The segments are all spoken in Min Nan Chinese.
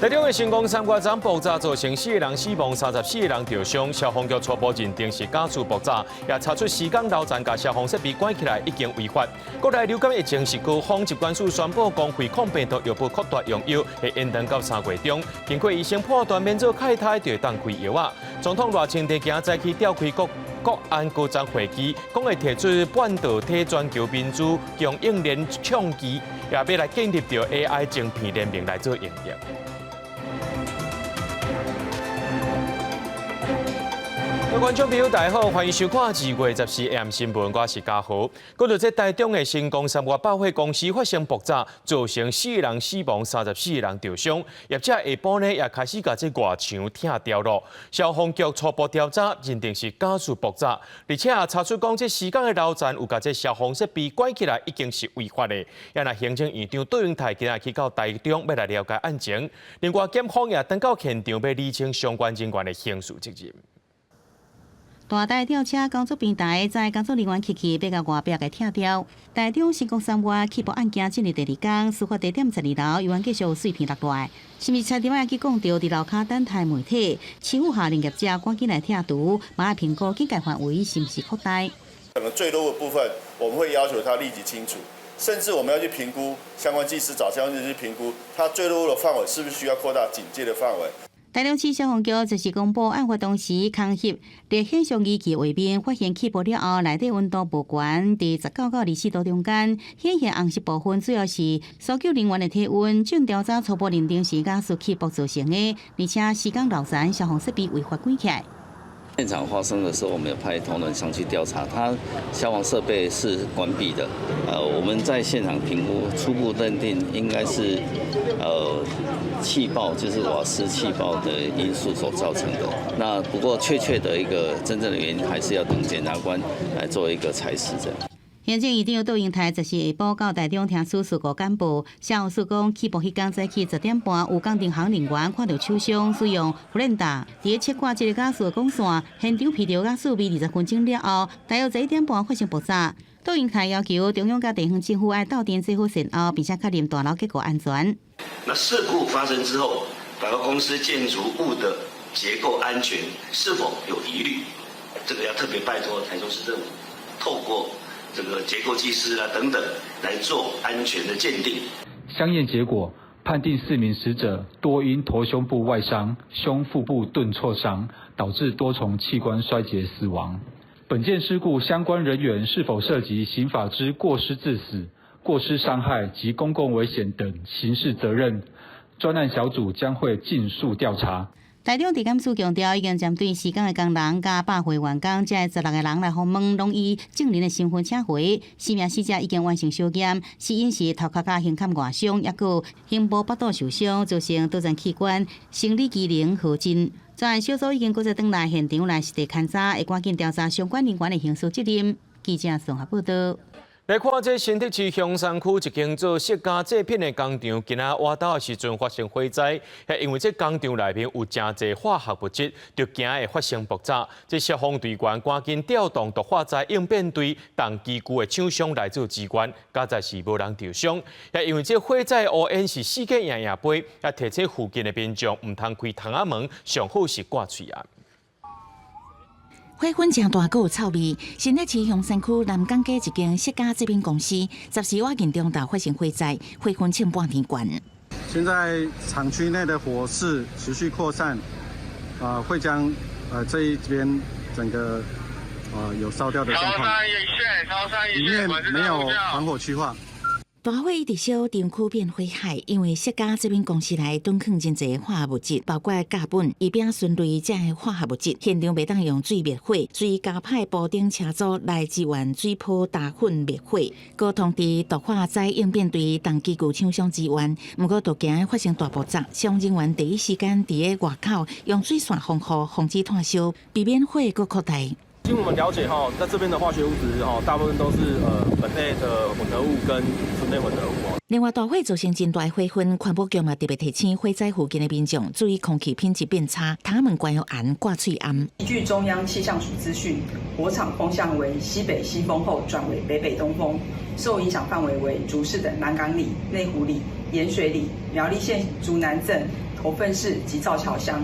台中的新光三越昨爆炸造成四个人死亡，34個人著傷。消防局初步認定是瓦斯爆炸，也查出施工樓層共消防設備關起來已經違法。國內流感疫情是高峰，疾管署宣布公費抗病毒藥物擴大用藥，會延長到3月中。經過醫生判斷免做開胎，就會當開藥仔。總統賴清德今仔早起召開國安高層會議，講會提出半導體全球民主供應鏈創議，也欲來建立著 AI 晶片聯盟來做應用。各位觀眾朋友，大家好，歡迎收看2月14 AM 新聞，我是嘉豪。講到這台中的新光三越百貨公司發生爆炸，造成四個人死亡，34個人著傷。業者下晡呢也開始共這外牆拆掉囉。消防局初步調查，認定是瓦斯爆炸，而且也查出講這施工的樓層有共這消防設備關起來，已經是違法的。也若行政院長卓榮泰今仔去到台中，欲來了解案情。另外，檢方也轉到現場，欲釐清相關人員的刑事責任。大台吊車工作平台載工作人員去去，欲共外壁共拆掉。台中新光三越氣爆案件進入第二工，事發地點12樓猶原繼續有碎片落來，是毋是差點仔去講著佇樓跤等待媒體，市府下令業者趕緊來拆除，嘛愛評估警戒範圍是毋是擴大。可能墜落的部分，我們會要求他立即清除，甚至我們要去評估相關技師找相關技師評估，他墜落的範圍是不是需要擴大警戒的範圍。台中市消防局就是公布案發當時空翕佇顯像儀器畫面，發現氣爆了後，內底溫度無懸，佇19到24度中間，顯現紅色部分主要是搜救人員的體溫。經調查初步認定是瓦斯氣爆造成的，而且施工樓層消防設備違法關起來。現場發生的時候，我們有派同仁上去調查，他消防設備是關閉的。我們在現場評估，初步認定應該是氣爆，就是瓦斯氣爆的因素所造成的。那不過確切的一個真正的原因，還是要等檢察官來做一個裁釋這樣。行政院長卓榮泰十四下晡到台中聽取事故簡報，消防署講氣爆彼工早起10點半，有工程行人員看著手傷，使用弗蘭達佇咧切割這个瓦斯的管線，現場聞著瓦斯味20分鐘了後，大約11點半發生爆炸。卓榮泰要求中央佮地方政府愛鬥陣做好善後，並且確認大樓結構安全。那事故發生之後，百貨公司建築物的結構安全是否有疑慮？這個要特別拜託台中市政府，透過這個結構技師啊等等來做安全的鑑定。相驗結果判定四名死者多因頭胸部外傷、胸腹部鈍挫傷，導致多重器官衰竭死亡。本件事故相關人員是否涉及刑法之過失致死、過失傷害及公共危險等刑事責任，專案小組將會盡速調查。台中地檢署強調，已經針對施工的工人佮百貨員工，這16個人來訪問，攏以證人的身份請回。四名死者已經完成相驗，死因是頭殼佮胸坎外傷，抑閣胸部腹肚受傷，造成多層器官生理機能耗盡。專案小組已經閣再轉來現場來實地勘查，會趕緊調查相關人員的刑事責任。記者綜合報道。來看這新竹市香山區一間做塑膠製品的工廠，今仔倚晝的時陣發生火災，因為這工廠內面有誠濟化學物質，就驚會發生爆炸。這消防隊員趕緊調動毒化災應變隊，同機具的廠商來做支援，佳哉是無人受傷。因為這火災烏煙是四界掖掖飛，也提醒附近的民眾毋通開窗仔門，上好是掛喙罨。火熏誠大，閣有臭味。新竹市香山區南港街一間塑膠製品公司，十四倚中晝發生火災，火熏衝半天懸。現在廠區內的火勢持續擴散，會將這一邊整個有燒掉的狀況。裡面沒有防火區劃。大火一直燒，廠區變火海，因為塑膠製品公司內囤囥真濟化學物質，包括甲苯、異丙醇類這的化學物質，現場袂當用水滅火，所以加派補丁車組來支援水炮打粉滅火。閣通知毒化災應變隊同機具廠商支援，毋過就驚發生大爆炸，消防人員第一時間佇咧外口用水線防護，防止湠燒，避免火閣擴大。經我們了解哈，在這邊的化學物質哈，大部分都是苯類的混合物跟醇類混合物。另外，大火造成真大火焚，環保局嘛特別提醒火災附近的民眾注意空氣品質變差，窗門關予嚴，掛喙罨。據中央氣象署資訊，火場風向為西北西風後轉為北北東風，受影響範圍為竹市的南港里、內湖里、鹽水里、苗栗縣竹南鎮、頭份市及造橋鄉。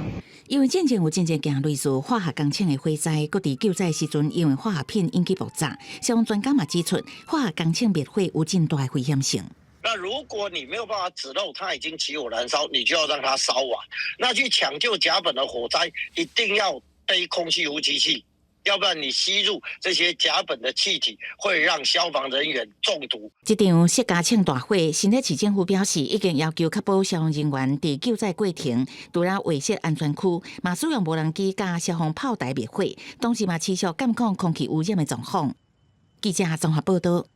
因為進前有真濟件類似化學工廠的火災，閣佇救災時陣，因為化學品引起爆炸。消防專家嘛指出，化學工廠滅火有真大的危險性。那如果你沒有辦法止漏，它已經起火燃燒，你就要讓它燒完。那去搶救甲苯的火災，一定要背空氣呼吸器，要不然你吸入這些甲苯的氣體，會讓消防人員中毒。這場釋迦廠大火，新北市政府表示，已經要求確保消防人員佇救災過程，除了劃設安全區，嘛使用無人機佮消防炮台滅火，同時嘛持續監控空氣污染的狀況。記者綜合報道。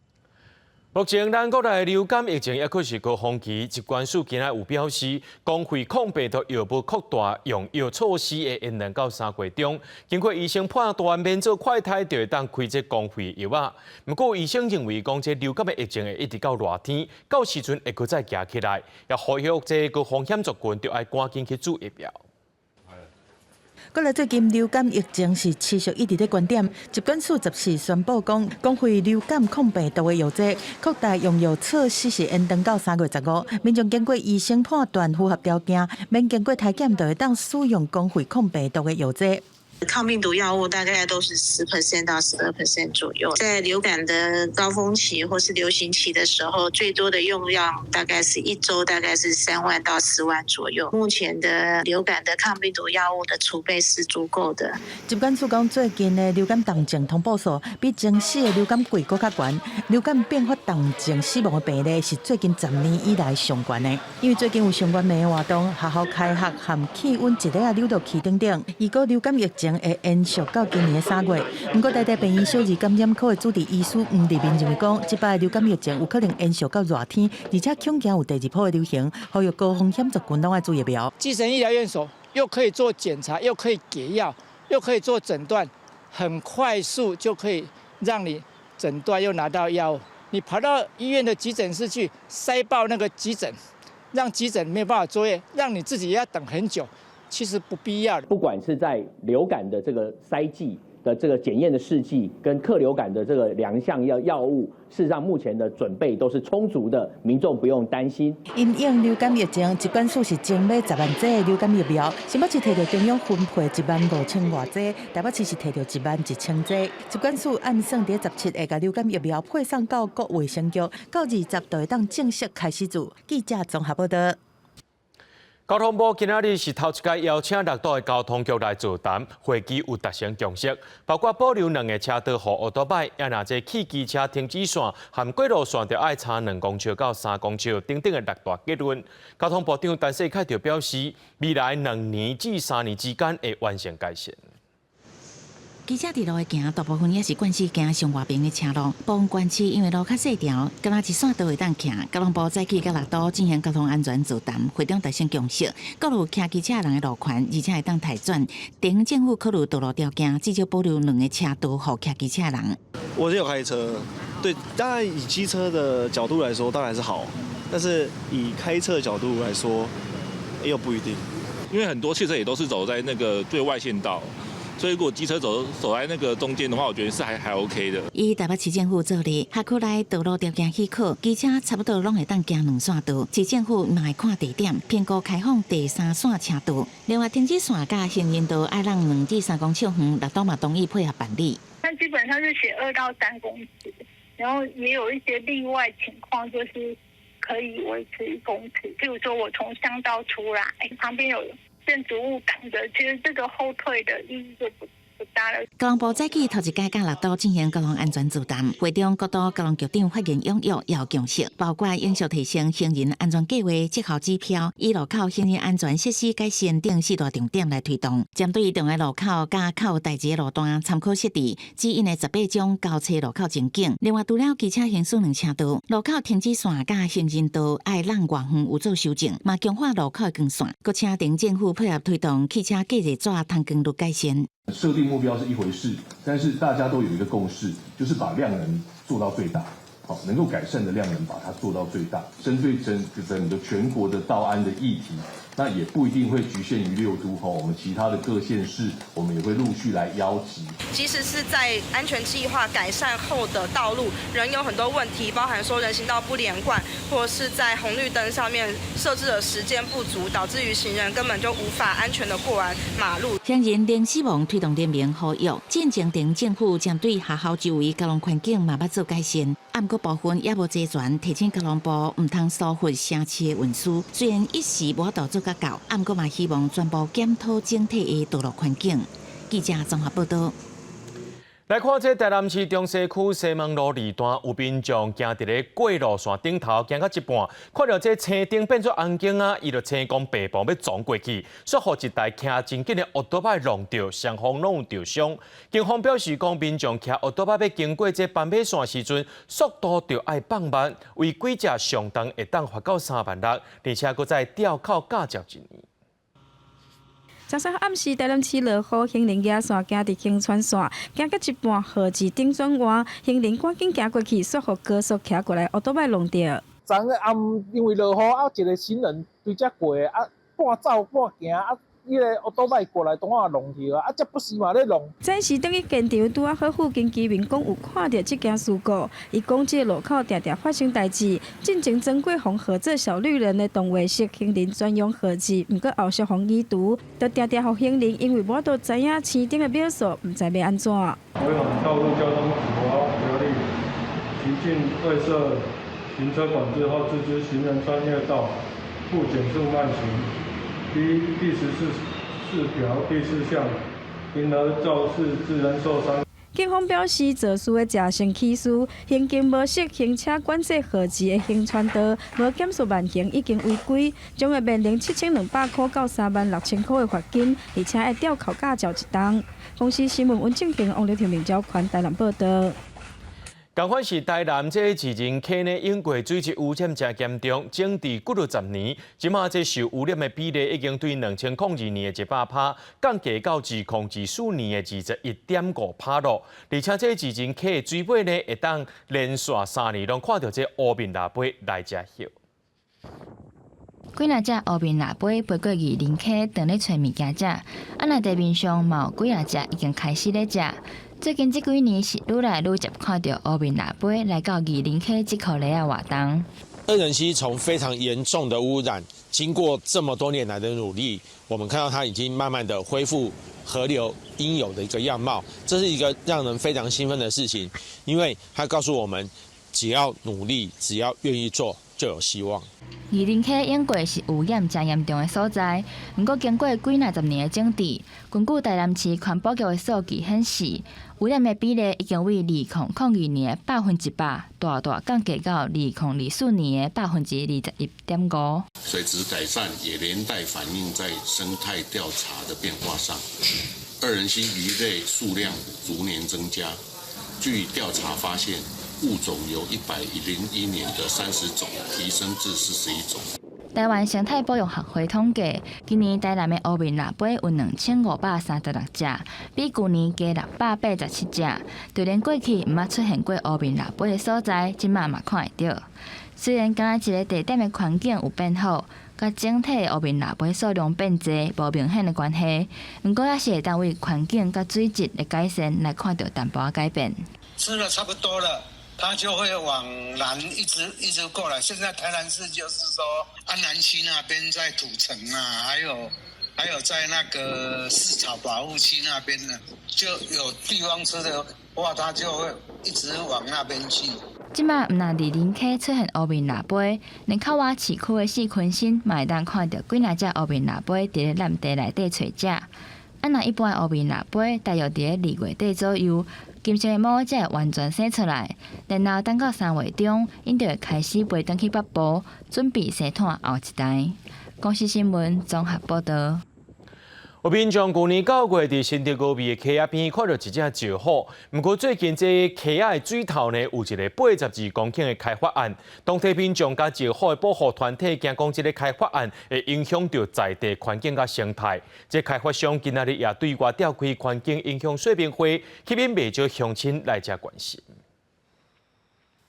目前，咱國內流感疫情猶閣是高峰期，疾管署今仔有表示，公費抗病毒藥物擴大用藥措施會延長到3月中。經過醫生判斷，免做快篩就會當開這公費藥仔。毋過，醫生認為講，這流感的疫情會一直到熱天，到時陣會閣再行起來，也呼籲這高風險族群，著愛趕緊去注疫苗。國內最近流感疫情是持續一直咧懸點，疾管署14宣布講，公費流感抗病毒的藥劑擴大用藥措施是延長到3月15。民眾經過醫生判斷符合條件，免經過篩檢就會當使用公費抗病毒的藥劑。抗病毒藥物大概都是10% 到12% 左右，在流感的高峰期或是流行期的時候，最多的用量大概是一周大概是3萬到4萬左右。目前的流感的抗病毒藥物的儲備是足夠的。疾管署講，最近的流感重症通報數比前四个流感季閣較懸，流感併發重症死亡的病例是最近10年以來上懸的。因為最近有相關的活動、學校開學和氣溫一下仔溜落去等等，預估流感疫情會延續到今年的3月。毋過，台大病院小兒感染科的主治醫師黃立明認為講，這擺流感疫情有可能延續到熱天，而且恐驚有第二波的流行，呼籲高風險族群攏愛注疫苗。基層醫療院所又可以做檢查，又可以給藥，又可以做診斷，很快速就可以讓你診斷又拿到藥。你跑到醫院的急診室去塞爆那個急診，讓急診沒有辦法作業，讓你自己也要等很久。其實不必要。不管是在流感的這個篩劑的這個檢驗的試劑，跟克流感的這個兩項藥物，事實上目前的準備都是充足的，民眾不用擔心。因應流感疫情，疾管署是徵買10萬劑的流感疫苗，新北市提著中央分配1萬5千外劑，台北市是提著1萬1千劑。疾管署按算佇17會共流感疫苗配送到各衛生局，到20就會當正式開始注。記者綜合報道。交通部今仔日是頭一擺邀請六都的交通局來座談，會議有達成共識，包括保留兩个車道予歐多擺，也若這汽機車停止線和過路線著愛差2公尺到3公尺等等的六大結論。交通部長陳世凱就表示，未來2年至3年之間會完成改善。機車佇路的行，大部分也是慣勢行上外邊的車路。部分縣市因為路較細條，敢若一線道會當行。交通部早起佮六都進行交通安全座談，會中達成共識，各路騎機車人的路權，而且會當刣轉。地方政府考慮道路條件，至少保留兩個車道予騎機車人。我是有開車，對，當然以機車的角度來說，當然是好，但是以開車的角度來說，又不一定，因為很多汽車也都是走在那個最外線道。所以如果機車走在那個中間的話，我覺得是還 OK 的。以台北市政府做例，轄區內道路條件許可，機車差不多攏會當行兩線道。市政府嘛會看地點，評估開放第三線車道。另外，停止線佮行人道愛讓2至3公尺遠，六都嘛同意配合辦理。那基本上是寫2到3公尺，然後也有一些例外情況，就是可以維持1公尺。譬如說我從鄉道出來，旁邊有建築物擋著，其實這個後退的意義就不大了。交通部早起頭一擺佮六都進行交通安全座談，會中各都交通局長發言踴躍，也有共識，包括永續提升行人安全計劃績效指標，以路口行人安全設施改善等四大重點來推動。針對重要路口佮較有代誌的路段，參考設置指引的18種交叉路口情景。另外，除了機車行駛兩車道，路口停止線佮行人道愛讓偌遠有做修正，嘛強化路口的光線。閣請鎮政府配合推動汽車隔熱紙通光率改善。設定目標是一回事，但是大家都有一個共識，就是把量能做到最大，好，能夠改善的量能把它做到最大。針對整個全國的道安的議題，那也不一定會局限於六都，我們其他的各縣市，我們也會陸續來邀集。即使是在安全計劃改善後的道路，仍有很多問題，包含說人行道不連貫，或是在紅綠燈上面設置的時間不足，導致於行人根本就無法安全的過完馬路。行人零死亡推動聯盟呼籲，進前政府針對學校周圍交通環境嘛捌做改善，毋過部分也無齊全，提醒交通部毋通疏忽城市的運輸。雖然一時無法度做甲到，毋過嘛希望全部檢討整體的道路環境。記者綜合報道。來看這台南市中西區西門路二段有民眾行佇咧過路線頂頭，行到一半，看著這青燈變做紅燈啊，伊就青光白步欲撞過去，煞予一台騎真緊的歐多擺撞著，雙方攏有著傷。警方表示講，民眾騎歐多擺欲經過這斑馬線時陣，速度著愛放慢，違規者上重會當罰到3萬6，而且閣再吊扣駕照一年。十三號暗時，台南市落雨，行人野線行佇行川線，行到一半，號誌頂轉彎，行人趕緊行過去，煞予高速騎過來，歐多擺挵著。昨昏因為落雨啊，一個行人對這過啊，半走半行啊。彼个歐多擺過來，當我挵著啊！啊，這不時嘛咧挵。暫時轉去現場，拄仔好附近居民講有看著這件事故，伊講這個路口定定發生代誌。進前曾過予號做小綠人的動畫式行人專用號誌，毋過後續予移除，就定定予行人因為無法度知影青燈的秒數，毋知欲按怎。違反道路交通處罰條例，行徑未設行車管制或自知行人穿越道，不減速慢行。依第14.4條第四項，因而肇事致人受傷。警方表示，肇事的謝姓騎士行經無設行車管制號誌的行川道，無減速慢行，已經違規，將會面臨7200塊到3萬6千塊的罰金，而且會吊扣駕照一冬。公視新聞溫正平、王劉庭明、焦權台南報道。仝款是台南這個異仁溪呢，湧過水質污染誠嚴重，整治幾若十年，這馬這受污染的比例已經對2002年的100%降低到2024年的21.5%咯。而且這個異仁溪的水尾呢，會當連續3年攏看著這烏面蜊飛來食葉。幾若隻烏面蜊飛飛過異仁溪，踮咧揣物件食。啊，若地面上嘛有幾若隻已經開始咧食。最近這幾年是愈來愈捷看著烏面蜊飛來到異仁溪這箍犁仔活動。二仁溪從非常嚴重的污染，經過這麼多年來的努力，我們看到它已經慢慢的恢復河流應有的一個樣貌，這是一個讓人非常興奮的事情，因為它告訴我們，只要努力，只要願意做，就有希望。異仁溪湧過是污染誠嚴重的所在，毋過經過幾若十年的整治，根據台南市環保局的數據顯示，污染的比例已經為2002年的100%，大大降低到2024年的21.5%。水質改善也連帶反映在生態調查的變化上，二仁溪魚類數量逐年增加。據調查發現，物種由101年的30種提升至41種。台灣生態保育學會統計，今年台南的烏面蜊飛有2536隻，比舊年加687隻。就連過去毋捌出現過烏面蜊飛的所在，這馬嘛看會著。雖然敢若一个地點的環境有變好，佮整體烏面蜊飛數量變濟無明顯的關係，毋過也是會當為環境佮水質的改善來看著淡薄仔改變。吃了差不多了，它就會往南一直一直過來。現在台南市就是說安南區那邊在土城啊，還有在那個飼草保護區那邊呢，就有地方吃的話，它就會一直往那邊去。這馬毋但異仁溪出現烏面蜊飛，連較倚市區的四坤新嘛會當看著幾若隻烏面蜊飛佇咧爛地內底揣食。啊，若一般的烏面蜊飛大約佇咧2月底左右，金色的毛才會完全生出來，然後等到3月中，𪜶就會開始飛轉去北部，準備生湠後一代。公視新聞綜合報導。有民眾舊年9月佇新竹峨眉的溪仔邊看著一隻石虎，毋過最近這溪仔的水頭呢有一个82公頃的開發案，當地民眾佮石虎的保護團體驚講這个開發案會影響著在地環境佮生態。這開發商今仔日也對外召開環境影響說明會，吸引袂少鄉親來遮關心。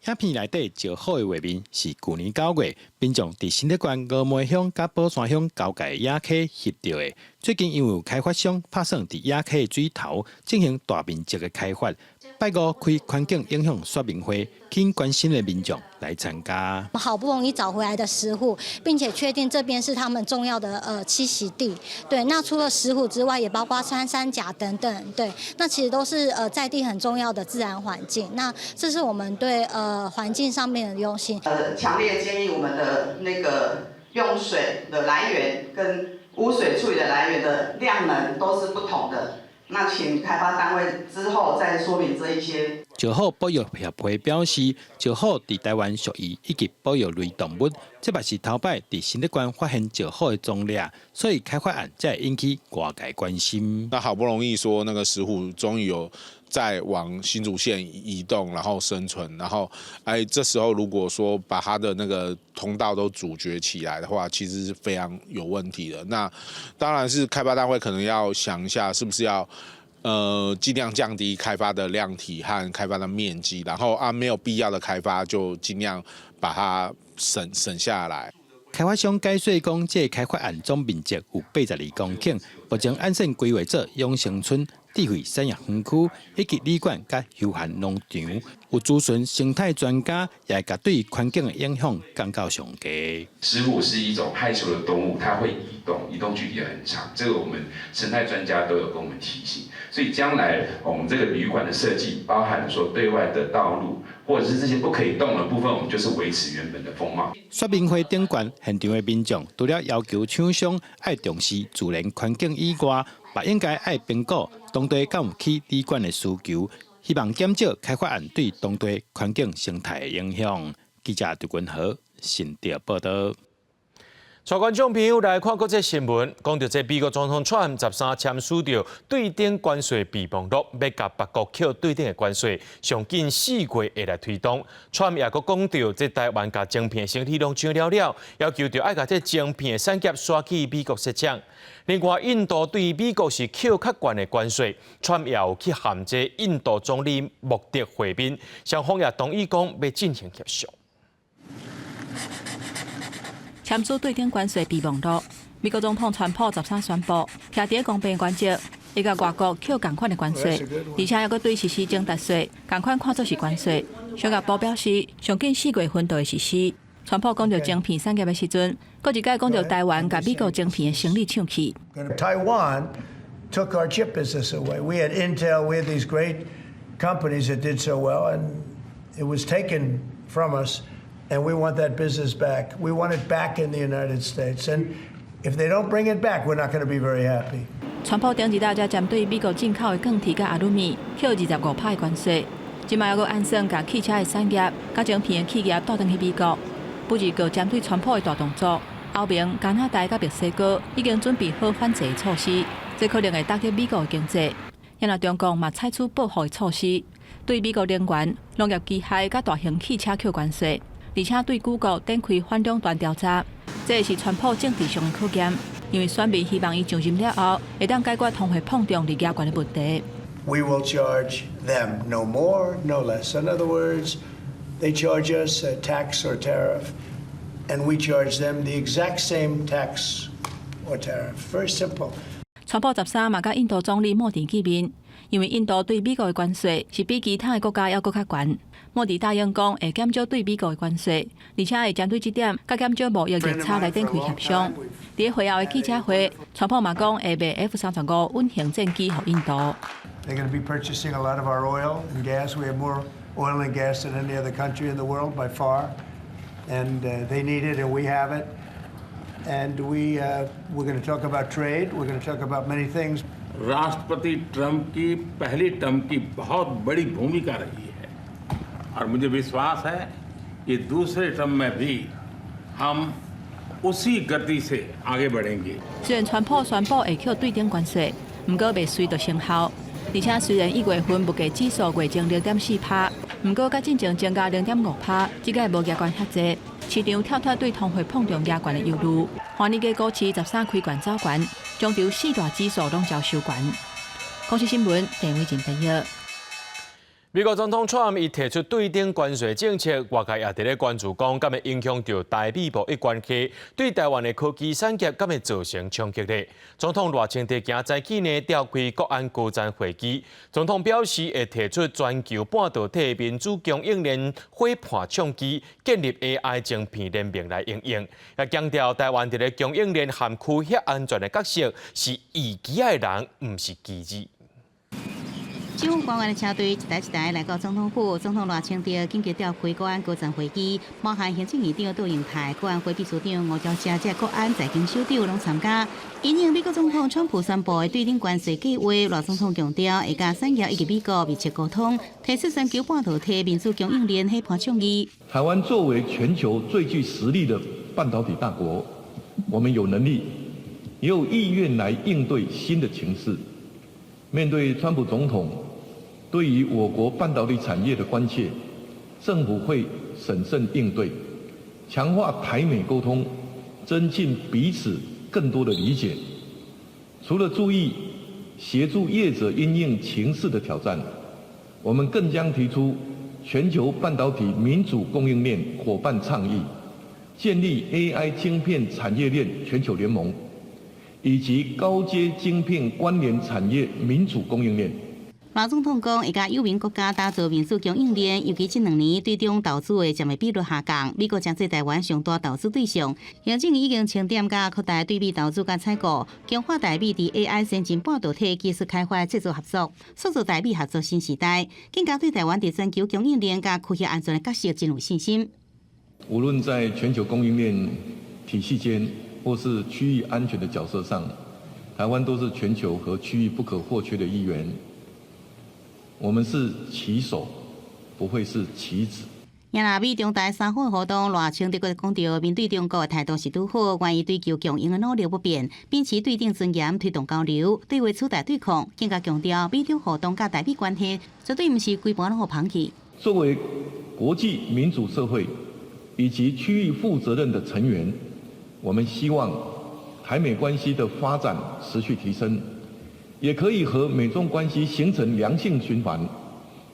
影片內底石虎的畫面是舊年9月，民眾佇新竹縣峨眉鄉佮寶山鄉交界野溪翕著的。最近因為有開發商拍算佇野溪的水頭進行大面積的開發，拜五開環境影響說明會，吸引關心的民眾來參加。好不容易找回來的石虎，並且確定這邊是他們重要的棲息地。對，那除了石虎之外，也包括穿山甲等等。對，那其實都是在地很重要的自然環境。那這是我們對環境上面的用心。強烈建議我們的那個用水的來源跟污水處理的來源的量能都是不同的。那請開發單位之後再說明這一些。石虎保育協會表示，石虎佇台灣屬於一級保育類動物，這嘛是頭擺佇新竹縣發現石虎的蹤跡，所以開發案才會引起外界關心。那好不容易說那個石虎終於有在往新竹縣移動，然後生存，然後哎，這時候如果說把它的那個通道都阻絕起來的話，其實是非常有問題的。那當然是開發單位可能要想一下，是不是要盡量降低開發的量體和開發的面積，然後啊沒有必要的開發就盡量把它省下來。開發商解說講，這個開發案總面積有82公頃，目前按線規劃做永生村、智慧產業園區以及旅館佮休閒農場。有諮詢生態專家，也會共對環境的影響降到上低。石虎是一種害羞的動物，它會移動，移動距離很長，這個我們生態專家都有跟我們提醒。所以將來我們這個旅館的設計，包含說對外的道路，或者是這些不可以動的部分，我們就是維持原本的風貌。說明會頂懸現場的民眾，除了要求廠商愛重視自然環境以外，嘛應該愛評估當地敢有起旅館的需求，希望減少開發案對當地環境生態的影響。記者劉君和新竹報導。帶觀眾朋友來看國際新聞，講著這美國總統川普13簽署著對等關稅備忘錄，欲共別國扣對等的關稅，上緊4月會來推動。川普也閣講著，這台灣共晶片生意攏搶了了，要求著愛共這晶片的產業徙去美國設廠。另外，印度對美國是扣較懸的關稅，川普也有去和這印度總理莫迪會面，雙方也同意講欲進行協商。簽署對等關稅備忘錄，美國總統川普13宣布，徛佇公平原則，會共外國扣仝款的關稅，而且猶閣對實施增值稅，仝款看做是關稅。商業部表示，上緊4月份就會實施。川普講著晶片產業的時陣，閣一擺講著台灣共美國晶片的生意搶去。 Taiwan took our chip business away. We had Intel, we had these great companies that did so well, and it was taken from us. And we want that business back. We want it back in the United States. And if they don't bring it back, we're not going to be very happy. 川普頂一禮才針對美國進口的鋼鐵佮阿魯米扣25%的關稅，這擺猶閣按算共汽車的產業、佮晶片的企業帶轉去美國。不過，針對川普的大動作，歐盟、加拿大佮墨西哥已經準備好反制的措施，這可能會打擊美國的經濟。若中共嘛採取報復的措施，對美國能源、農業機械佮大型汽車扣關稅。而且對谷歌展開反壟斷調查，這是川普政治上的考驗，因為選民希望伊上任了後，會當解決通貨膨脹、利息懸的問題。 We will charge them no more, no less. In other words, they charge us a tax or tariff, and we charge them the exact same tax or tariff. Very simple. 川普13嘛佮印度總理莫迪見面，因為印度對美國的關稅是比其他的國家猶閣較懸。莫迪答應講會減少對美國的關稅，而且會針對這點，佮減少貿易逆差來展開協商。佇會後的記者會，川普嘛講會賣 F-35隱形戰機予印度。 They're going to be purchasing a lot of our oil and gas. We have more oil and gas than any other country in the world by far, and they need it, and we have it. And we're going to talk about trade. We're going to talk about many things. राष्ट्रपति Trump की पहली term की बहुत बड़ी भूमिका रही है और मुझे विश्वास है कि दूसरे टर्म में भी हम उसी गति से आगे बढ़ेंगे。雖然川普宣布會扣對等關稅，毋過袂隨就生效。而且雖然一月份物價指數月增0.4趴，毋過較進前增加0.5趴，這個無額懸遐濟。市場跳脫對通貨膨脹額懸的憂慮，華爾街股市13開懸走懸，終場四大指數攏遭收懸。公視新聞鄭偉靜編譯。美國總統川普伊提出對等關稅政策，外界也佇咧關注講，敢會影響著台美貿易關係，對台灣的科技產業敢會造成衝擊咧？總統賴清德今早起呢召開國安高層會議，總統表示會提出全球半導體民主供應鏈伙伴倡議，建立 AI 晶片聯盟來應用，也強調台灣佇咧供應鏈和區域安全的角色是預期的人，毋是棋子。政府官員的車隊一台一台來到總統府，總統賴清德緊急召開國安高層會議，包含行政院長杜英台、國安會秘書長吳釗燮、這國安財經首長攏參加。因應美國總統川普宣布的對等關稅計劃，賴總統強調會佮產業以及美國密切溝通，提出全球半導體民主供應鏈伙伴倡議。台灣作為全球最具實力的半導體大國，我們有能力，也有意願來應對新的情勢。面對川普總統對於我國半導體產業的關切，政府會審慎應對，強化台美溝通，增進彼此更多的理解。除了注意協助業者因應情勢的挑戰，我們更將提出全球半導體民主供應鏈夥伴倡議，建立 AI 晶片產業鏈全球聯盟，以及高階晶片關聯產業民主供應鏈。賴總統講，會佮友盟國家打造民主供應鏈，尤其這兩年對中投資的佔的比率下降，美國成做台灣上大投資對象。行政院已經清點佮擴大對美投資佮採購，強化台美佇 AI 先進半導體技術開發製造合作，塑造台美合作新時代，更加對台灣佇全球供應鏈佮區域安全的角色真有信心。無論在全球供應鏈體系間，或是區域安全的角色上，台灣都是全球和區域不可或缺的一員。我們是棋手，不會是棋子。若美中台三方活動，賴清德閣講著，面對中國的態度是拄好，願意追求共贏的努力不變，秉持對等尊嚴推動交流，對話取代對抗，更加強調美中互動佮台美關係絕對毋是規盤攏予放棄。作為國際民主社會以及區域負責任的成員，我們希望台美關係的發展持續提升，也可以和美中關係形成良性循環，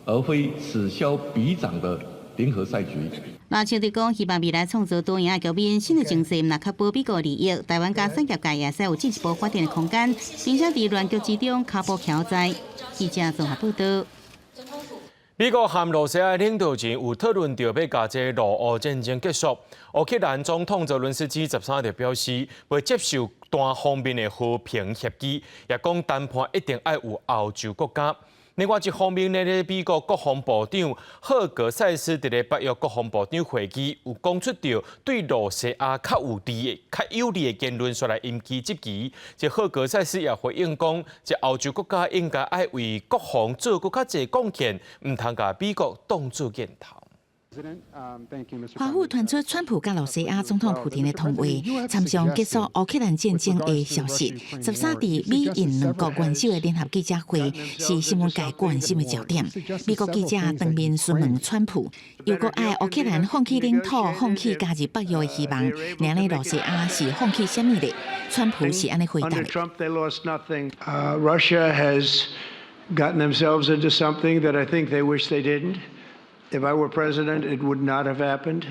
而非此消彼長的零和賽局。賴清德講，希望未來創造多贏的局面，新的情勢毋但確保美國利益，台灣佮產業界也使有進一步發展的空間，並且佇亂局之中跤步徛在。記者綜合報道。美國和羅西亞領導人有討論著欲共這俄烏戰爭結束。烏克蘭總統澤倫斯基13就表示，袂接受單方面的和平協議，也講談判一定愛有歐洲國家。另外一方面呢，美國國防部長赫格塞斯佇咧北約國防部長會議有講出著對羅西亞較有利的、較有利的言論，煞來引起質疑。這赫格塞斯也回應講，這歐洲國家應該愛為國防做閣較濟貢獻，毋通共美國當做箭頭。華府傳出川普佮羅西亞總統普廷的通話，參詳結束烏克蘭戰爭的消息。13佇美印兩國元首的聯合記者會是新聞界關心的焦點。美國記者當面詢問川普，又閣愛烏克蘭放棄領土、放棄加入北約的希望，爾呢羅西亞是放棄啥物咧？川普是按呢回答的。 Russia has gotten themselves into something that I think they wish they didn't. If I were president, it would not have happened.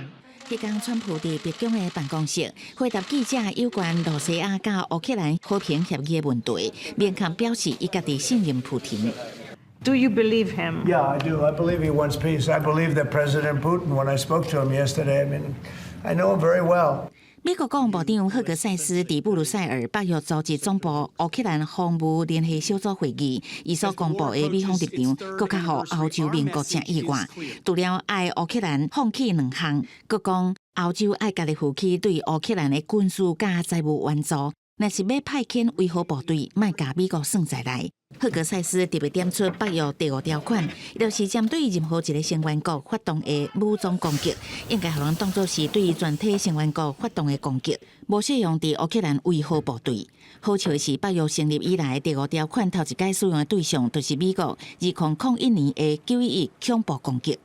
彼工川普佇白宮的辦公室回答記者有關羅西亞佮烏克蘭和平協議的問題，明確表示伊家己信任普廷。 Do you believe him? Yeah, I do. I believe he wants peace. I believe that President Putin, when I spoke to him yesterday, I mean, I know him very well. 美國國防部長赫格塞斯佇布魯塞爾北約組織總部烏克蘭防務聯繫小組會議，伊所公布的美方立場，閣較予歐洲盟國誠意外。除了愛烏克蘭放棄兩項，閣講歐洲愛家己負起對烏克蘭的軍事佮財務援助。若是欲派遣維和部隊，莫共美國算在內。赫格塞斯特別點出北約第五條款，就是針對任何一个成員國發動的武裝攻擊，應該予人當做是對全體成員國發動的攻擊，無適用佇烏克蘭維和部隊。好笑的是，北約成立以來，第五條款頭一擺使用的對象，就是美國2001年的911恐怖攻擊。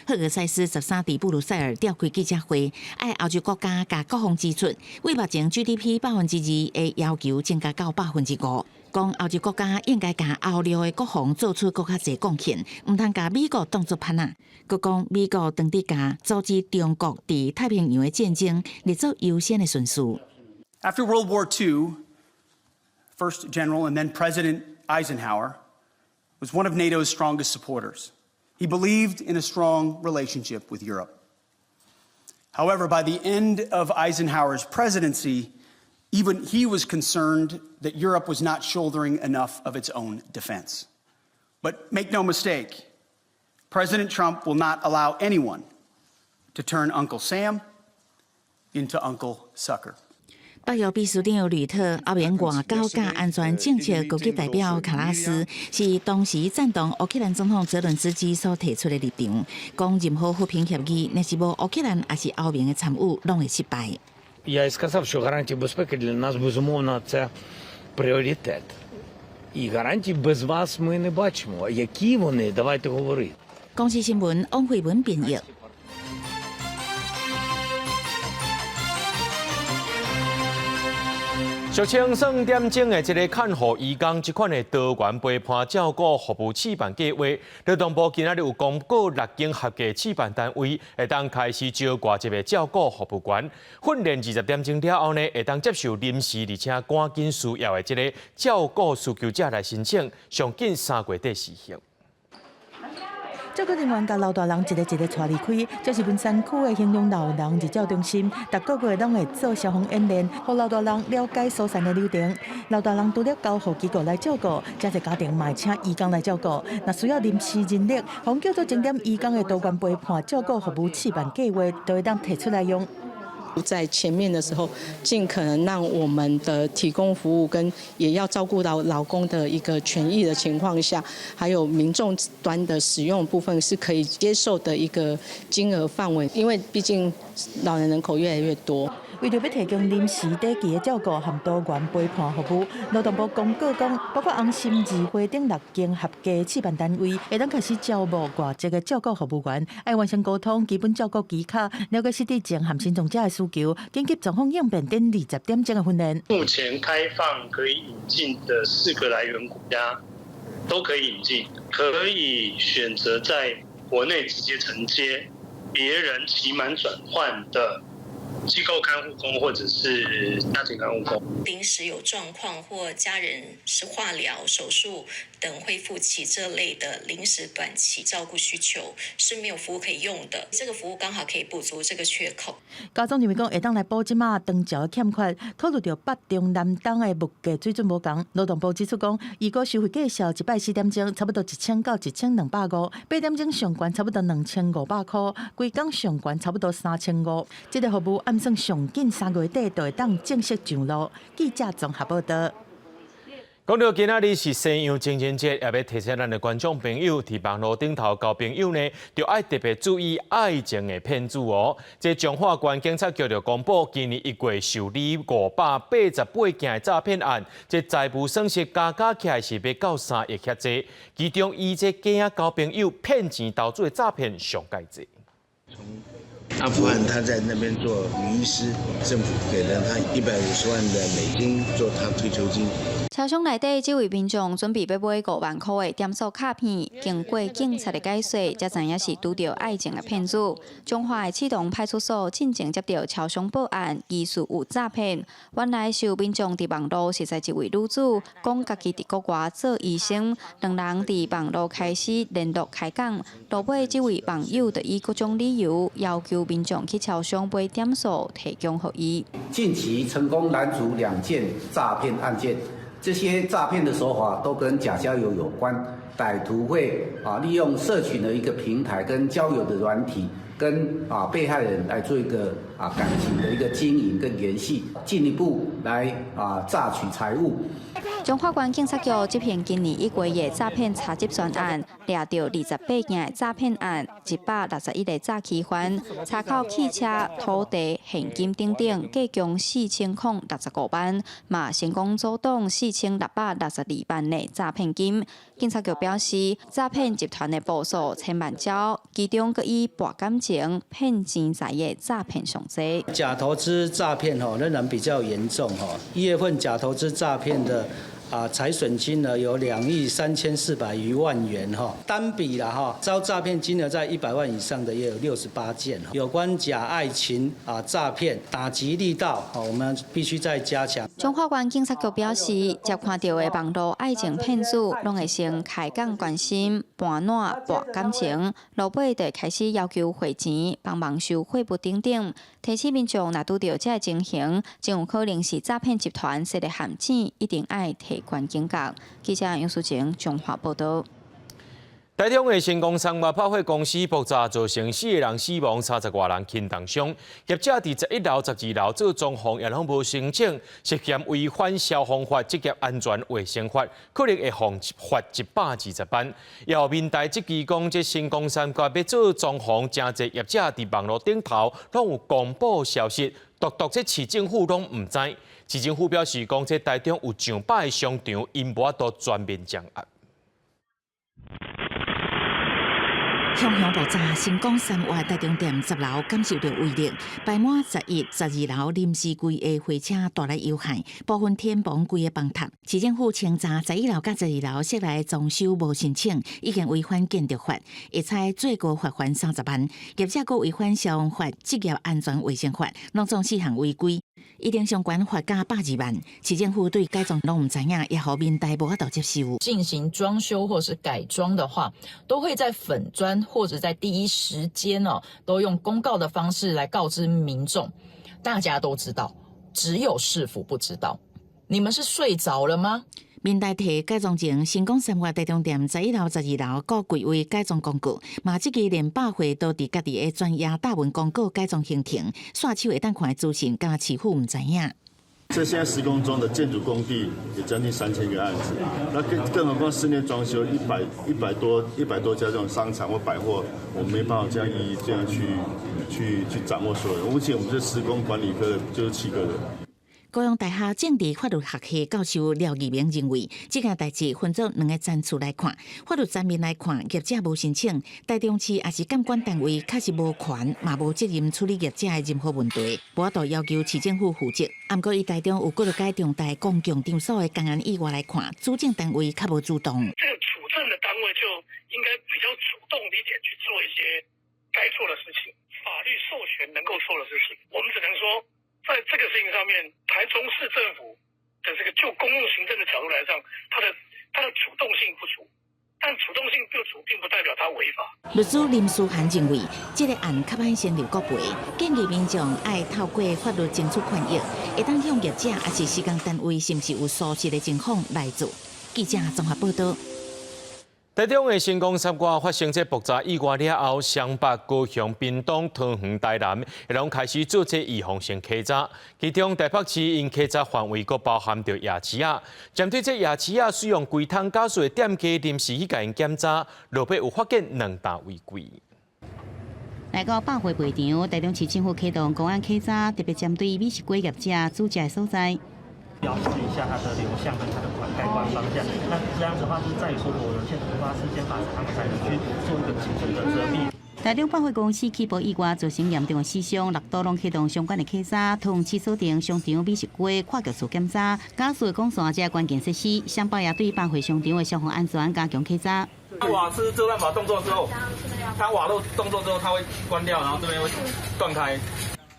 赫格塞斯13佇布魯塞爾召開記者會，愛歐洲國家共國防支出，為目前 GDP 2%的要求增加到5%。講歐洲國家應該共歐陸的國防做出閣較濟貢獻，毋通共美國當做伴仔。閣講美國當佇共阻止中國佇太平洋的戰爭，列做優先的順序。 After World War II, first General and then President Eisenhower was one of NATO's strongest supporters. He believed in a strong relationship with Europe. However, by the end of Eisenhower's presidency, even he was concerned that Europe was not shouldering enough of its own defense. But make no mistake, President Trump will not allow anyone to turn Uncle Sam into Uncle Sucker. 北約秘書長呂特、歐盟外交佮安全政策高級代表卡拉斯，是當時贊同烏克蘭總統澤倫斯基所提出的立場，講任何和平協議，若是無烏克蘭抑是歐盟的參與，攏會失敗。 Я і сказав, що гарантії безпеки для нас, безумовно, це пріоритет. І гарантій без вас ми не бачимо. Які вони, давайте говорити. 公視新聞王慧文編譯。俗稱算點鐘的這个看護移工，這款的多元陪伴照顧服務試辦計劃，勞動部今仔日有公告六間合格試辦單位，會當開始招外籍的照顧服務員，訓練20點鐘了後呢，會當接受臨時而且趕緊需要的這个照顧需求者來申請，上緊3月底施行。照顧人員共老大人一个一个帶離開，這是文山區的興隆老人日照中心，逐个月攏會做消防演練，予老大人了解疏散的流程。老大人除了交予機構來照顧，遮濟家庭嘛會請移工來照顧。若需要臨時人力，予叫做鐘點移工的多元陪伴照顧服務試辦計劃，就會當提出來用。在前面的時候，盡可能讓我們的提供服務跟也要照顧到勞工的一個權益的情況下，還有民眾端的使用部分是可以接受的一個金額範圍，因為畢竟老人人口越來越多。為著欲提供臨時短期的照顧和多元陪伴服務，勞動部公告講，包括紅新字會等六間合格試辦單位，會當開始招募外籍的照顧服務員，愛完成溝通、基本照顧技巧、了解失智症和身障者的需求、緊急狀況應變等20點鐘的訓練。目前開放可以引進的4個來源國家都可以引進，可以選擇在國內直接承接別人期滿轉換的機構看護工或者是家庭看護工。臨時有狀況或家人是化療、手術等恢復期這類的臨時短期照顧需求是沒有服務可以用的，這個服務剛好可以補足這個缺口。教總認為講會當來補這馬長照的欠缺，考慮著北中南東的物價水準無仝。勞動部指出講，預估收費價數一擺4點鐘差不多1000到1250，8點鐘上懸差不多2500塊，規工上懸差不多3500。這个服務按算上緊3月底就會當正式上路。記者綜合報導。講到今仔日是西洋情人節，也欲提醒咱的觀眾朋友，佇網路頂頭交朋友呢，著愛特別注意愛情的騙子哦。這彰化縣警察局就公布，今年1月受理588件的詐騙案，這財務損失加加起來是欲到3億遐濟，其中以這假交朋友騙錢投資的詐騙上蓋濟。阿富汗，他在那邊做女醫師，政府給了他150萬的美金做他退休金。車廂內底這位民眾準備欲買5萬塊的點數卡片，經過警察的解說，才知影是拄著愛情的騙子。彰化的刺桐派出所進前接著超商報案，疑似有詐騙。原來是有民眾佇網路認識一位女子，講家己佇國外做醫生，兩人佇網路開始聯絡開講，落尾這位網友就以各種理由要求民眾去超商買點數，提供予伊。近期成功攔阻2件詐騙案件。這些詐騙的手法都跟假交友有關，歹徒會利用社群的一個平台跟交友的軟體，跟被害人來做一個感情的一個經營跟聯繫，進一步來詐取財物。彰化縣警察局執行今年1月的詐騙查緝專案，掠著28件的詐騙案，161個詐欺犯，查扣汽車、土地、現金等等，計共4065萬，嘛成功阻擋4662萬的詐騙金。警察局表示，詐騙集團的步數千萬招，其中閣以博感情、騙錢財的詐騙上濟。假投資詐騙吼仍然比較嚴重吼，1月份假投資詐騙的財損金額有2億3400餘萬元哈，單筆啦哈，遭詐騙金額在100萬以上的也有68件。有關假愛情詐騙打擊力道，我們必須再加強。彰化縣警察局表示，接看著的網路愛情騙子，攏會先開講關心、盤撋博感情，落尾就開始要求匯錢、幫忙收貨物等等。提醒民眾，若拄著這个情形，真有可能是詐騙集團設的陷阱，一定愛提懸警覺。記者楊淑晴彰化報導。台中的成功三越百貨公司爆炸，造成四个人死亡，30外人輕重傷。業者佇11樓、12樓做裝潢也攏無申請，涉嫌違反消防法、職業安全衛生法，可能會予罰120萬。有民代質疑講，這成功三越欲做裝潢，誠濟業者佇網路頂頭攏有公布消息，獨獨這市政府攏毋知。市政府表示講，這台中有上百个商場，𪜶無法度全面掌握。響響爆炸，成功三越台中店10樓感受著威力，排滿11、12樓臨時規个貨車帶來有害，部分天棚規个崩塌。市政府清查11樓佮12樓室內裝修無申請，已經違反建築法，會裁最高罰鍰30萬。業者閣違反消防法、職業安全衛生法，攏總四項違規，一定相關罰價120萬。市政府對改裝攏毋知影，也予民代無法度接受。進行裝修或是改裝的話，都會在粉專或者在第一時間哦，都用公告的方式來告知民眾，大家都知道，只有市府不知道。你們是睡着了嗎？民代提改裝前，成功三越台中店11樓、12樓各櫃位改裝公告，嘛這個連百貨都佇家己的專頁貼文公告改裝行程，刷手會當看的資訊，敢若市府毋知影。這現在施工中的建築工地也將近3000個案子，那更何況室內裝修一百多家這種商場或百貨，我們沒辦法這樣一一這樣去掌握所有。目前我們這施工管理科就是7個人。高雄大學政治法律學系教授廖義明認為，這件代誌分做兩个層次來看，法律層面來看，業者無申請，台中市抑是監管單位確實無權，嘛無責任處理業者的任何問題，無法度要求市政府負責。毋過，以台中有幾落間重大公共場所的工安意外來看，主政單位較無主動。這個主政的單位就應該比較主動一點去做一些該做的事情，法律授權能夠做的事情，我們只能說，在這個事情上面，台中市政府的這個就公共行政的角度來講，它的主動性不足，但主動性不足並不代表它違法。律師林書涵認為，這个案較歹先留國賠，建議民眾愛透過法律爭取權益，會當向業者抑是施工單位，是毋是有疏失的情況來做。記者綜合報導。台中的成功三越發生這爆炸意外了後，雙北、高雄、屏東、桃園、台南，也攏開始做這預防性篩查。其中台北市𪜶篩查範圍閣包含著夜市仔，針對這夜市仔使用規桶瓦斯的店家臨時去共𪜶檢查，落尾有發現兩單違規。來到百貨賣場，台中市政府啟動公安稽查，特別針對美食街業者煮食的所在。標示一下它的流向跟它的開關方向，那這樣子的話，是在於說我有些突發事件發生，他們才能去做一個精準的遮蔽。台中百貨公司起爆意外造成嚴重的死傷，六都攏啟動相關的稽查，同市所定商場美食街跨局處檢查，瓦斯的管線這關鍵設施，雙北也對百貨商場的消防安全加強稽查。瓦斯遮斷閥動作之後，它瓦漏動作之後，它會關掉，然後這邊會斷開。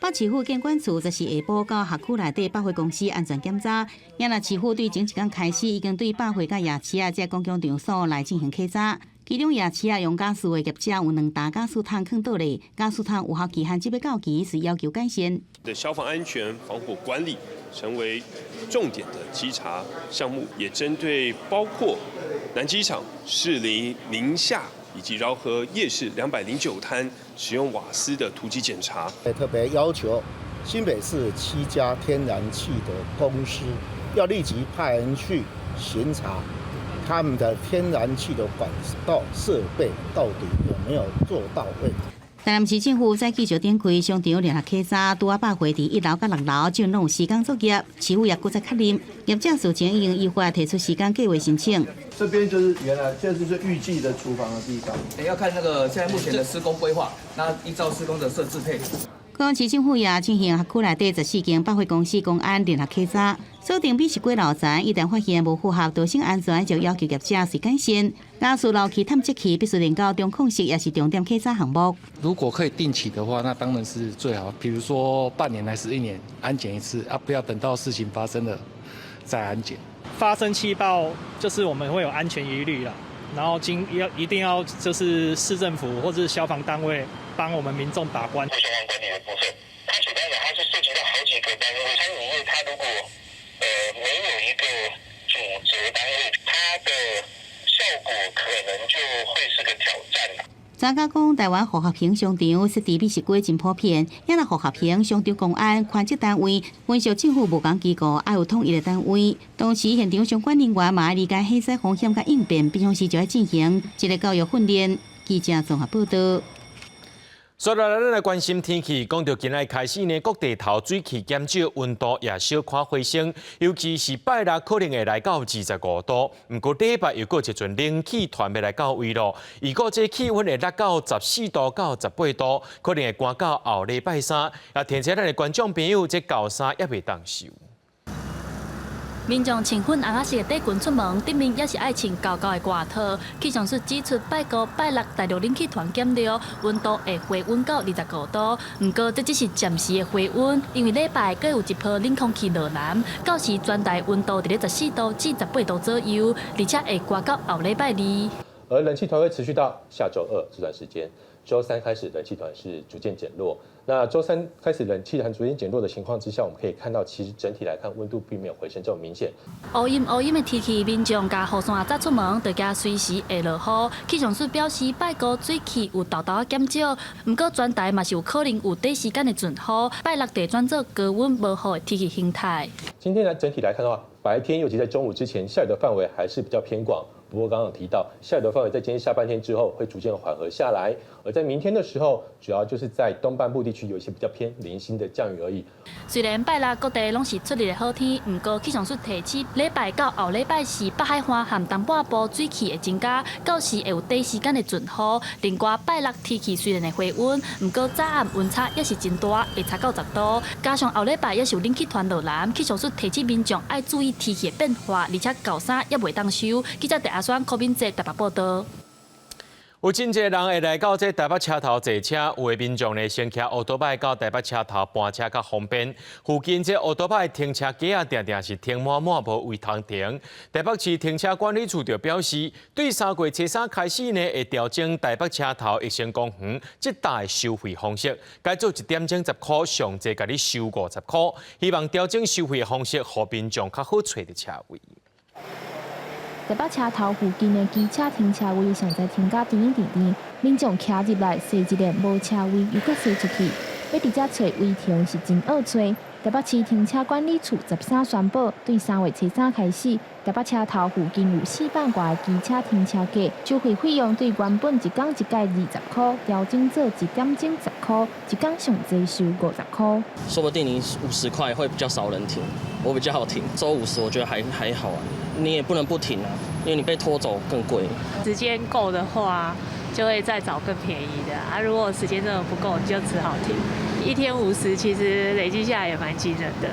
北市府建管處則是下晡到轄區內底百貨公司安全檢查，也若市府對前一工開始已經對百貨佮夜市仔這公共場所來進行稽查，其中夜市仔用瓦斯的業者有兩打瓦斯桶囥倒咧，瓦斯桶有效期限這欲到期，是要求改善。的消防安全防火管理成為重點的稽查項目，也針對包括南機場、士林、寧夏。以及饒河夜市209攤使用瓦斯的突擊檢查。特別要求新北市7家天然氣的公司要立即派人去巡查他們的天然氣的管道設備到底有沒有做到位。台南市政府在記者展開商場聯合稽查，拄仔百貨佇1樓佮6樓就攏有施工作業，市府也閣再確認，業者事前已經依法提出時間計劃申請。這邊就是原來，這就是預計的廚房的地方。要看那個現在目前的施工規劃，那依照施工的設置配置。高雄市政府也進行轄區內底14間百貨公司公安聯合稽查，鎖定美食街樓層，一旦發現無符合逃生安全，就要求業者隨改善。家屬漏氣探測器必須連到中控室，也是重點稽查項目。如果可以定期的話，那當然是最好。比如說半年還是一年安檢一次啊，不要等到事情發生了再安檢。發生氣爆就是我們會有安全疑慮啦，然後經要一定要就是市政府或者是消防單位幫我們民眾把關。消防管理的部分，它簡單講，它是涉及到好幾個單位。餐飲業它如果沒有一個主責單位，它的效果可能就會是個挑戰啦。專家講，台灣複合型商場設置美食街真普遍，也若複合型商場公安寬職單位，阮屬政府無仝機構，愛有統一的單位。同時，現場相關人員嘛愛理解火災風險佮應變，平常時就愛進行這個教育訓練。記者綜合報道。所以來，咱來關心天氣。講到今仔開始呢，各地頭水汽減少，溫度也小可回升，尤其是拜六可能會來到25度。毋過禮拜又閣一陣冷氣團欲來到位囉，預估這氣溫會落到14度到18度，可能會寒到後禮拜三。也提醒咱的觀眾朋友，這厚衫猶未當收。民眾穿粉紅仔色的短裙出門，頂面也是愛穿厚厚的外套。氣象署指出，拜五、拜六大陸冷氣團減弱，溫度會回穩到25度。毋過這只是暫時的回穩，因為禮拜閣有一波冷空氣落南，到時全台溫度佇咧14度至18度左右，而且會寒到後禮拜二。而冷氣團會持續到下週二這段時間，週三開始冷氣團是逐漸減弱。那週三開始冷氣團逐漸減弱的情況之下，我們可以看到，其實整體來看溫度並沒有回升這麼明顯。烏陰烏陰的天氣，民眾共雨傘早出門，就驚隨時會落雨。氣象署表示，拜五水汽有沓沓仔減少，毋過全台嘛是有可能有短時間的陣雨。拜六就轉做高溫無雨的天氣形態。今天來整體來看的話，白天尤其在中午之前，下雨的範圍還是比較偏廣。不過剛剛有提到，下雨的範圍在今天下半天之後會逐漸緩和下來，而在明天的時候，主要就是在東半部地區有一些比較偏零星的降雨而已。雖然拜六各地攏是出日的好天，毋過氣象署提醒，禮拜到後禮拜四北海岸和東半部水汽會增加，到時會有短時間的陣雨。另外拜六天氣雖然會回溫，毋過早暗溫差也是真大，會差到10度。加上後禮拜也是有冷氣團落南，氣象署提醒民眾愛注意天氣的變化，而且厚衫猶袂當收。記者鄭阿雙、柯敏哲台北報道。有真濟人會來到這台北車頭坐車，有的民眾呢先騎歐多擺到台北車頭搬車較方便。附近這歐多擺停車格仔，定定是停滿滿，無位通停。台北市停車管理處就表示，對3月初3開始呢，會調整台北車頭益生公園這帶收費方式，改做一點鐘10箍，上濟共你收50箍。希望調整收費的方式，予民眾較好揣著車位。台北車頭附近的機車停車位，現在停甲甜甜甜，民眾騎入來，踅一下無車位，又閣踅出去，欲佇遮揣位停是真僫揣。台北市停車管理處13宣布，對3月初3開始，台北車頭附近有400外個機車停車格，收費費用對原本一工一改20箍，調整做一點鐘10箍，一工上濟收50箍。說不定你50塊會比較少人停，我比較好停，收五十我覺得還好啊，你也不能不停啊，因為你被拖走更貴。時間夠的話，就會再找更便宜的啊。如果時間真的不夠，你就只好停。一天五十，其實累積下來也蠻驚人的。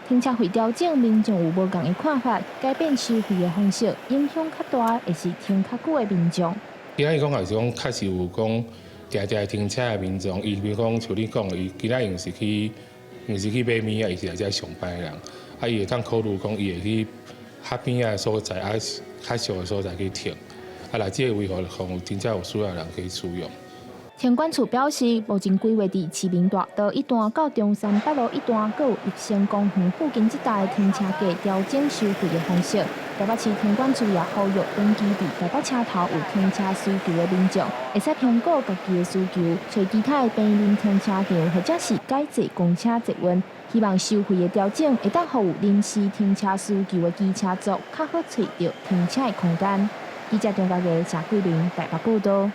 停車費調整，民眾有無仝的看法？改變收費的方式，影響較大的是停較久的民眾。今仔日講也是講，確實有講定定停車的民眾，伊比如講像你講，伊今仔日毋是去買物仔，伊是來遮上班的人，啊，伊會當考慮講，伊會去較邊仔的所在，啊，較俗的所在去停，啊，來這個位予真正有需要的人去使用。停管處表示，目前規劃佇市民大道一段到中山北路一段，閣有益生公園附近這帶停車格調整收費的方式。台北市停管處也呼籲長期佇台北車頭有停車需求的民眾，會使評估家己的需求，揣其他的平面停車場，或者是改坐公車捷運。希望收費的調整會當予有臨時停車需求的機車族較好揣著停車的空間。記者張家傑、謝桂玲台北報道。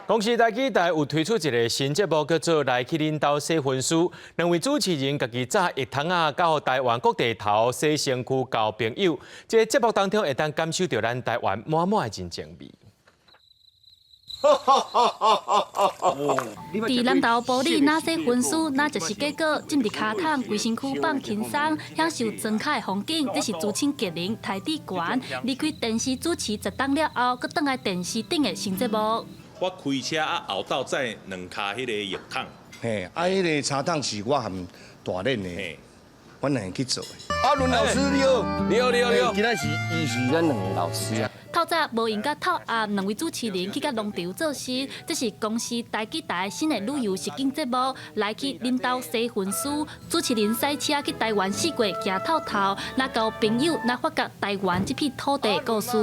公視台語台有推出一个新節目，叫做《來去恁兜洗分屍》。兩位主持人家己紮浴桶仔，到台灣各地頭洗身軀交朋友。這个節目當中會當感受著咱台灣滿滿的人情味。佇南投埔里，若洗分屍，若食釋果，浸佇跤桶，規身軀放輕鬆，享受莊跤的風景。這是資深藝人邰智源離開電視主持十冬了後，閣轉來電視頂的新節目。我開車啊，後斗載兩跤彼个浴桶。嘿，啊，彼个茶桶是我和大練的，阮兩个去做的。阿倫老師你好，你好你好你好，今仔是伊是咱兩个老師啊。透早無閒佮透暗，兩位主持人去佮農場做事，這是公視台語台新的旅遊實境節目，來去恁兜洗分屍。主持人駛車去台灣四界行透透，若交朋友，若發覺台灣這片土地的故事。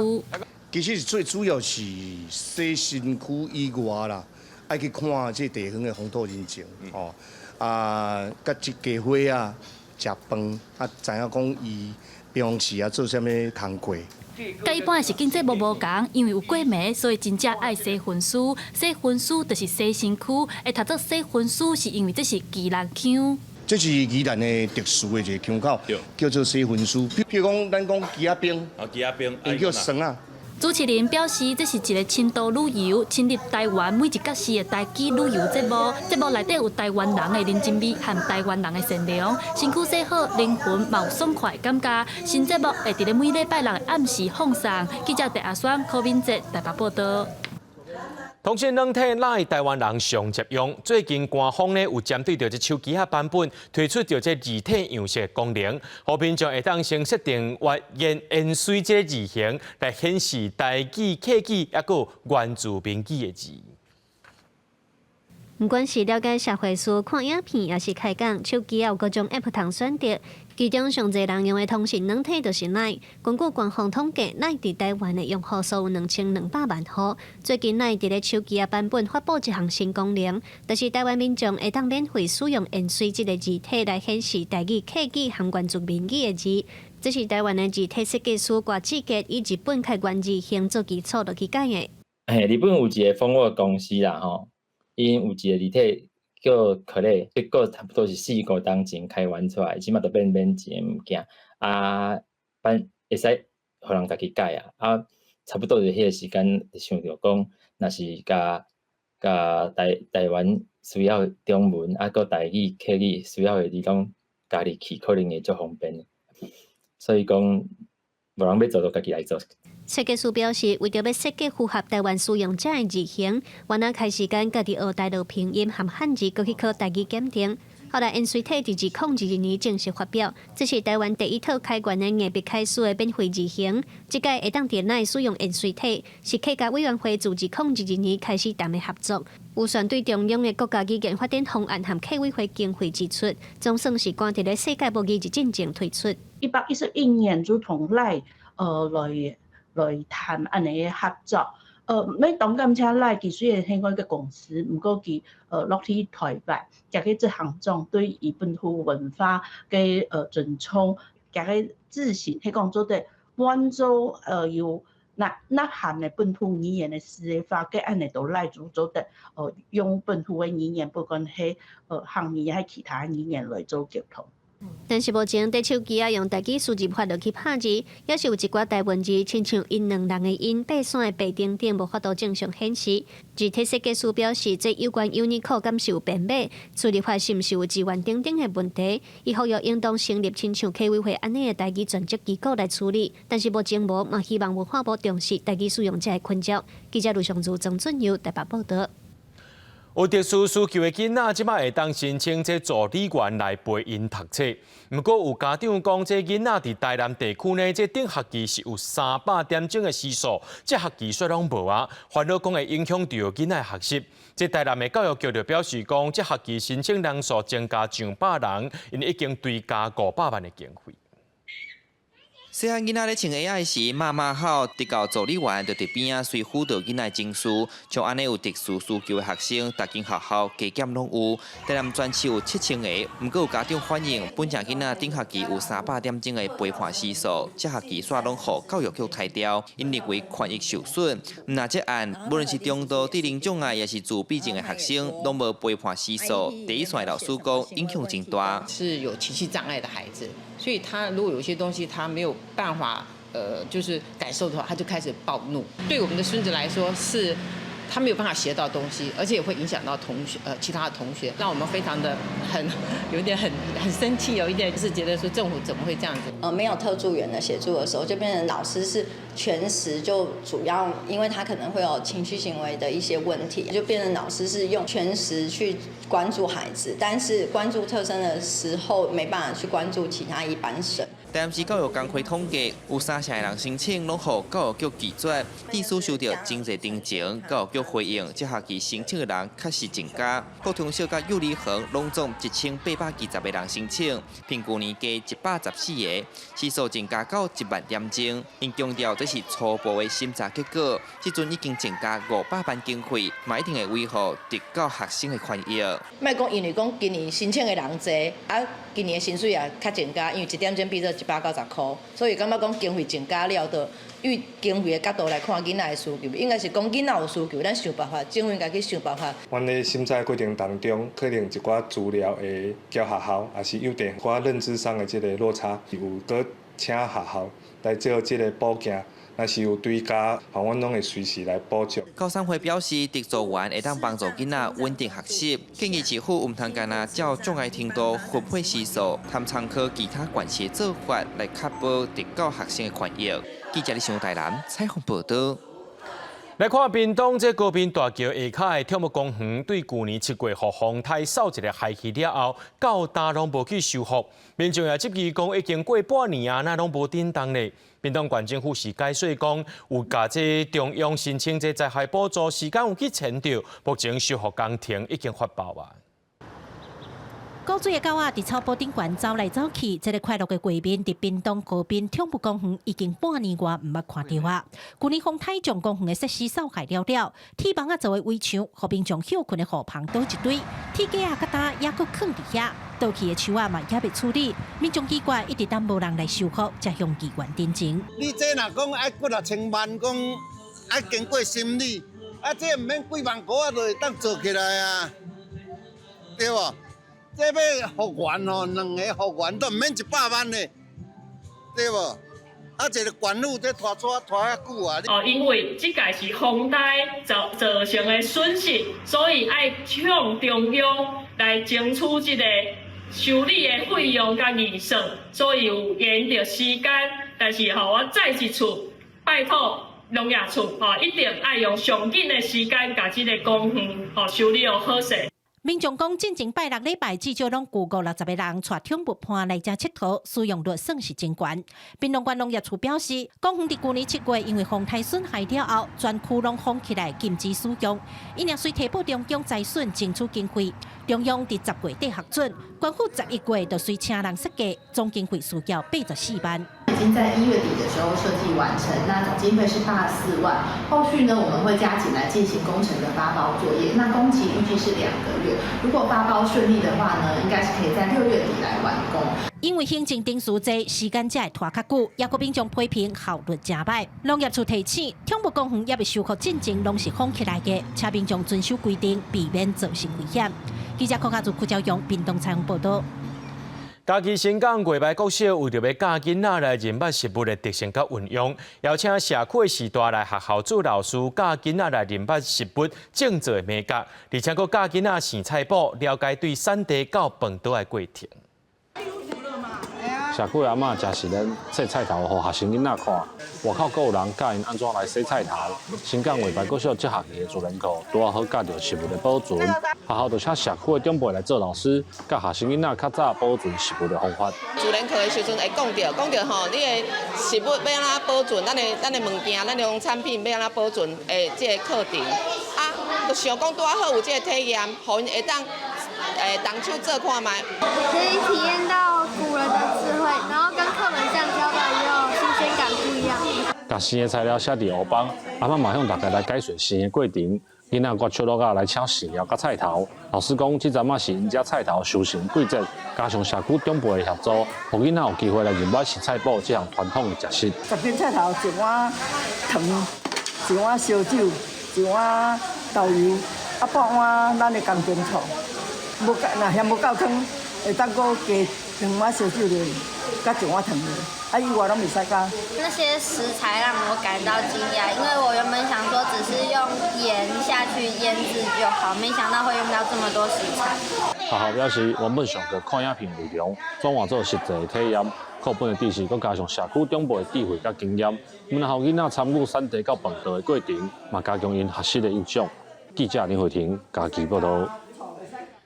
其實最主要是洗身軀以外啦，愛去看這地方的風土人情，吼啊，佮這家伙仔食飯，啊，知影講伊平常時啊做啥物工課。佮一般的實境節目無仝，因為有過暝，所以真正愛洗分屍。洗分屍就是洗身軀，會讀做洗分屍，是因為這是宜蘭腔。這是宜蘭的特殊的一个腔口，叫做洗分屍。譬如講，咱講枝仔冰，啊，枝仔冰，伊叫酸仔。主持人表示，這是一个深度旅遊、深入台灣每一角市的台語旅遊節目。節目內底有台灣人的人情味和台灣人的善良，身軀洗好，靈魂嘛有爽快的感覺。新節目會佇咧每禮拜六的暗時放送。記者鄭阿雙、柯敏哲台北報道。通訊軟體 LINE 台灣人上捷用，最近官方呢有針對著這手機仔版本推出著這字體樣式功能，予民眾會當先設定語言延水這个字型來顯示台語、客語，抑閣原住民語的字。毋管是了解社會事、看影片，抑是開講，手機仔有各種 App 通選擇。其中上濟人用的通訊軟體就是 LINE。根據官方統計，LINE 佇台灣的用戶數有2200萬戶。最近 LINE 佇咧手機仔版本發布一項新功能，就是台灣民眾會當免費使用延水這个字體來顯示台語、客語和原住民語的字。這是台灣的字體設計師郭志傑以日本開源字型做基礎落去改的。嘿，日本有一个蜂窩公司啦，吼。𪜶有一个字體叫可樂，結果差不多是四五冬前開發出來，這馬就變免錢的物件啊，反會使予人家己改啊，啊，差不多就彼个時間就想著講，若是共共台台灣需要中文，啊，閣台語、客語需要的字攏加入去，可能會足方便的。所以講，無人欲做，就家己來做。設計師表示，為著欲設計符合台灣使用者的字型，原來開時間家己學台語拼音和漢字，閣去考台語檢定。後來延水體佇2022年正式發表，這是台灣第一套開源的硬筆楷書的免費字型。這擺會當佇 LINE 使用延水體，是客家委員會自2022年開始談的合作。預算對中央的國家語言發展方案和客委會經費支出，總算是趕佇咧世界母語日進前推出。111年就同 LINE 來談按呢合作，欲當感謝 LINE 佢雖然係一個公司，毋過佢落佇台北，這个執行長對伊本土文化个尊重，這个自信係講做得滿足有內涵的本土語言的寫法，佮按呢都來做做得用本土的語言，不管係漢語還其他語言來做溝通。但是目前佇手機仔用台語輸入法落去拍字，猶是有一寡台文字，親像𪜶兩人的𪜶爬山的爬頂頂無法度正常顯示。字體設計師表示，這有關 Unicode 敢是有編碼，輸入法是毋是有字源等等的問題？伊呼籲應當成立親像客委會按呢的台語專責機構來處理。但是目前無，嘛希望文化部重視台語使用者的困擾。記者盧尚如、曾俊佑台北報導。有特殊需求的囡仔，這馬會當申請這助理員來陪𪜶讀冊。毋過有家長講，這囡仔佇台南地區呢，這頂學期是有300點鐘的時數，這學期卻攏無啊，煩惱講會影響著囡仔的學習。這台南的教育局就表示講，這學期申請人數增加上百人，𪜶已經追加500萬的經費。細漢囡仔咧穿鞋仔時，媽媽吼，直到助理員就佇邊仔隨輔導囡仔情緒，像按呢有特殊需求的學生，逐間學校加減攏有。台南全市有7000个，毋過有家長反映，本正囡仔頂學期有300點鐘的陪伴時數，這學期煞攏予教育局刣掉，𪜶認為權益受損。毋若這案，無論是中度智能障礙，抑是自閉症的學生，攏無陪伴時數。第一線老師講，影響真大。是有情緒障礙的孩子，所以他如果有些東西他沒有辦法，就是感受的話，他就開始暴怒。對我們的孫子來說，是他沒有辦法學到東西，而且也會影響到同學，其他的同學，讓我們非常的很有點很生氣，有一點是覺得說政府怎麼會這樣子？沒有特助員的協助的時候，就變成老師是全時就主要，因為他可能會有情緒行為的一些問題，就變成老師是用全時去關注孩子，但是關注特生的時候，沒辦法去關注其他一般生。台南市教育工會統計，有30%的人申請攏予教育局拒絕，致使收著真濟陳情。教育局回應，這學期申請的人確實增加，國中小佮幼兒園攏總1820個人申請，平舊年加114個，時數增加到1萬點鐘。𪜶強調這是初步的審查結果，這陣已經增加500萬經費，嘛一定會維護特教學生的權益。莫講，因為講今年申請的人濟，啊，今年的薪水也較增加，因為一點鐘變做190塊，所以感覺講經費增加了，就以經費的角度來看囡仔的需求，應該是講囡仔有需求，咱想辦法，政府應該去想辦法。阮咧審查過程當中，可能一寡資料會交學校，抑是有點寡認知上的這个落差，有閣請學校來做這个補件。若是有追加，阮攏會隨時來補足。高三會表示，特助員會當幫助囡仔穩定學習，建議市府毋通干焦照障礙程度分配時數，通參考其他縣市做法來確保特教學生的權益。記者李尚台南採訪報導。來看屏東這高屏大橋下跤的寵物公園，對舊年7月予風颱掃一个害去了後，到今攏無去修復。民眾也質疑講，已經過半年啊，哪攏無振動咧？屏東縣政府是解說講，有共這中央申請這災害補助，時間有去延著，目前修復工程已經發包啊。古錐的狗仔佇草坡頂懸走來走去，這个快樂的畫面佇屏東高濱寵物公園已經半年外毋捌看著啊。舊年風颱將公園的設施掃害了了，鐵網仔做的圍牆，予民眾歇睏的雨棚倒一堆，鐵架仔佮搭猶閣囥佇遐，倒去的樹仔嘛猶未處理，民眾奇怪一直等無人來修復，才向議員陳情。你這若講愛幾若千萬，講愛經過審理，啊，這毋免幾萬箍仔就會當做起來啊，對無？這欲復原吼，兩个復原都毋免100萬呢，對無？啊，一个縣府這拖拖拖遐久啊！哦，因為這屆是風災造成的損失，所以愛向中央來爭取這个修理的費用佮預算，所以有延著時間。但是吼，我再一次拜託農業處吼，一定愛用上緊的時間，共這个公園吼修理好勢。民眾講，進前拜六禮拜至少攏有五六十个人帶寵物伴來遮𨑨迌，使用率算是真懸。屏東縣農業處表示，公園佇舊年7月因為風颱損害了後，全區攏封起來禁止使用。𪜶也隨提報中央災損爭取經費，中央佇10月底核准，縣府11月就隨請人設計，總經費需要84萬。已經在1月底的時候設計完成，那總經費是84萬。後續呢，我們會加緊來進行工程的發包作業。那工期預計是2個月，如果發包順利的話呢，應該是可以在6月底來完工。因為行政程序濟，時間才會拖較久，抑閣民眾批評效率誠歹。農業處提醒，寵物公園猶未修復進前，攏是封起來的，請民眾遵守規定，避免造成危險。記者柯家祖、郭昭勇，屏東採訪報導。嘉義伸港月屄國小為著欲教囡仔來認捌食物的特性佮運用，邀請社區的序大來學校做老師，教囡仔來認捌食物種植的眉角，而且閣教囡仔生菜脯，了解對產地到飯桌的過程。社區阿嬤誠熟練切菜頭，予學生囡仔看。外口閣有人教𪜶按怎來洗菜頭。伸港月屄國小這學期的自然課，拄仔好教著食物的保存。學校就請社區的長輩來做老師，教學生囡仔較早保存食物的方法。自然課的時陣會講著吼，你的食物欲按怎保存，咱的物件，咱的農產品欲按怎保存的這个課程。啊，就想講拄仔好有這个體驗，予𪜶會當動手做看覓。可以體驗到古人的智慧，然後跟課本上教的也有。共生的材料寫佇烏枋，阿媽嘛向大家來解說生的過程。囡仔閣笑樂仔來搶飼料佮菜頭。老師講，這陣仔是𪜶遮菜頭收成季節，加上社區長輩的協助，予囡仔有機會來認捌洗菜脯這項傳統的食食。10斤菜頭，一碗糖，一碗燒酒，一碗豆油，啊半碗咱的甘甜醋。無夠，若嫌無夠湯，會當閣加兩碗燒酒落，佮一碗糖落。啊，以外攏袂使加。那些食材讓我感到驚訝，因為我原本想說只是用鹽下去醃製就好，沒想到會用到這麼多食材。學校表示，原本上課看影片內容，轉換做實際的體驗，課本的知識，閣加上社區長輩的智慧佮經驗，毋但予囡仔參與產地到飯桌的過程，嘛加強𪜶學習的印象。記者林慧婷嘉義報導。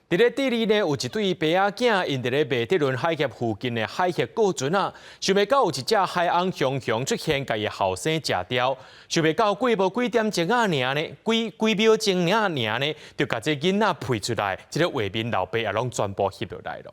佇咧智利呢，有一對爸仔囝，𪜶佇咧麥哲倫海峽附近的海峽過船仔，想袂到有一隻海翁雄雄出現，共伊後生食掉。想袂到過無幾點鐘仔爾呢，幾幾秒鐘爾爾呢，就共這囡仔飛出來，這个畫面老爸也攏全部翕落來囉。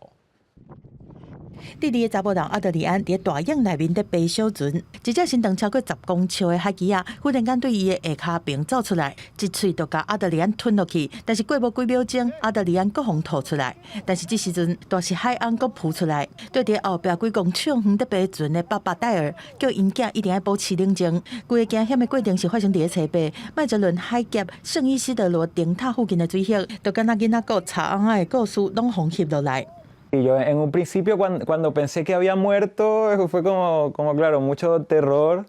智利的查埔人阿德里安佇大湧內面佇爬小船，一隻身長超過10公尺的海麂仔，忽然間對伊的下跤爿走出來，一喙就共阿德里安吞落去。但是過無幾秒鐘，阿德里安閣予吐出來。但是這時陣，大隻海翁閣浮出來，對佇後壁幾公尺遠佇爬船的爸爸戴爾，叫𪜶囝一定愛保持冷靜。規个驚險的過程是發生佇咧初八，麥哲倫海峽聖伊斯德羅燈塔附近的水域，就敢若囡仔顧賊翁仔的故事攏予翕落來。 Y yo en un principio cuando pensé que había muerto fue como claro, mucho terror,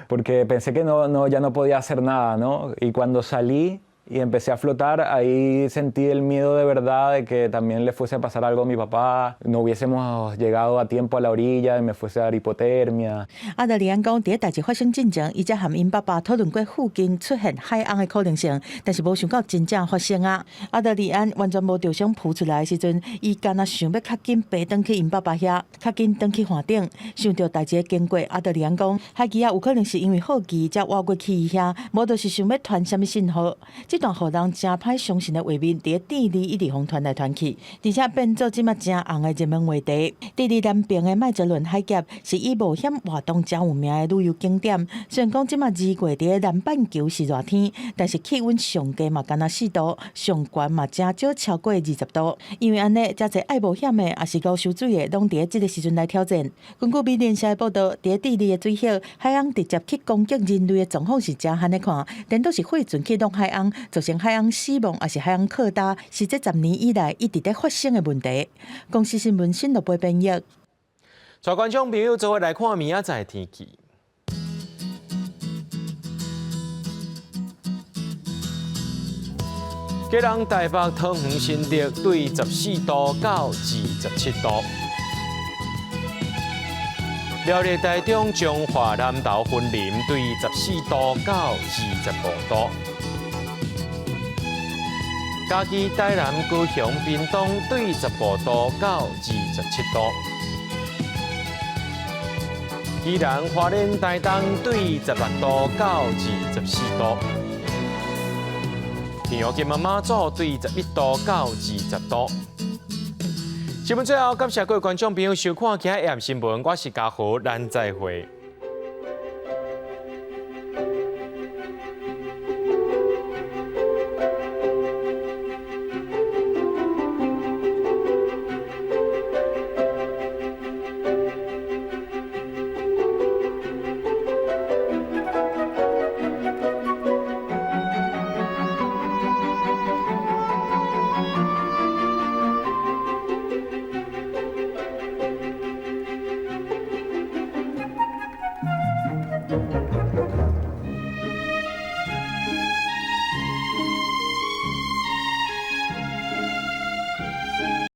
porque pensé que no, no, ya no podía hacer nada, ¿no? Y cuando salí y empecé a flotar, ahí sentí el miedo de verdad de que también le fuese a pasar algo a mi papá, no hubiésemos llegado a tiempo a la orilla y me fuese a dar hipotermia. 阿德里安講，佇代誌發生進前，伊才和𪜶爸爸討論過附近出現海翁的可能性，但是無想到真正發生啊！阿德里安完全無著傷浮出來的時陣，伊敢若想欲較緊爬轉去𪜶爸爸遐，較緊轉去岸頂。想著代誌的經過，阿德里安講，海麂仔有可能是因為好奇才划過去伊遐，無就是想欲傳啥物信號。這段予人誠歹相信的畫面，佇咧智利一直予傳來傳去，而且變做這馬誠紅的熱門話題。智利南邊的麥哲倫海峽是以冒險活動誠有名的旅遊景點。雖然講這馬二月佇咧南半球是熱天，但是氣溫上低嘛敢若4度，上懸嘛誠少超過20度。因為按呢，誠濟愛冒險的，抑是𠢕泅水的，攏佇咧這个時陣來挑戰。根據美聯社的報導，佇咧智利的水域，海翁直接去攻擊人類的狀況是誠罕咧看，顛倒是貨船去弄海翁，造成海翁死亡，抑是海翁擴大，是這10年以來一直咧發生的問題。公視新聞新羅貝編譯。帶觀眾朋友做伙來看明仔載天氣。基隆、台北、桃園、新竹對14度到27度。苗栗、台中、彰化、南投、雲林對14度到25度。嘉義、台南、高雄、屏東對15度到27度。宜蘭、花蓮、台東對16度到24度。平陽金門馬祖對11度到20度。新聞最後，感謝各位觀眾朋友收看今日的新聞，我是嘉豪，咱再會。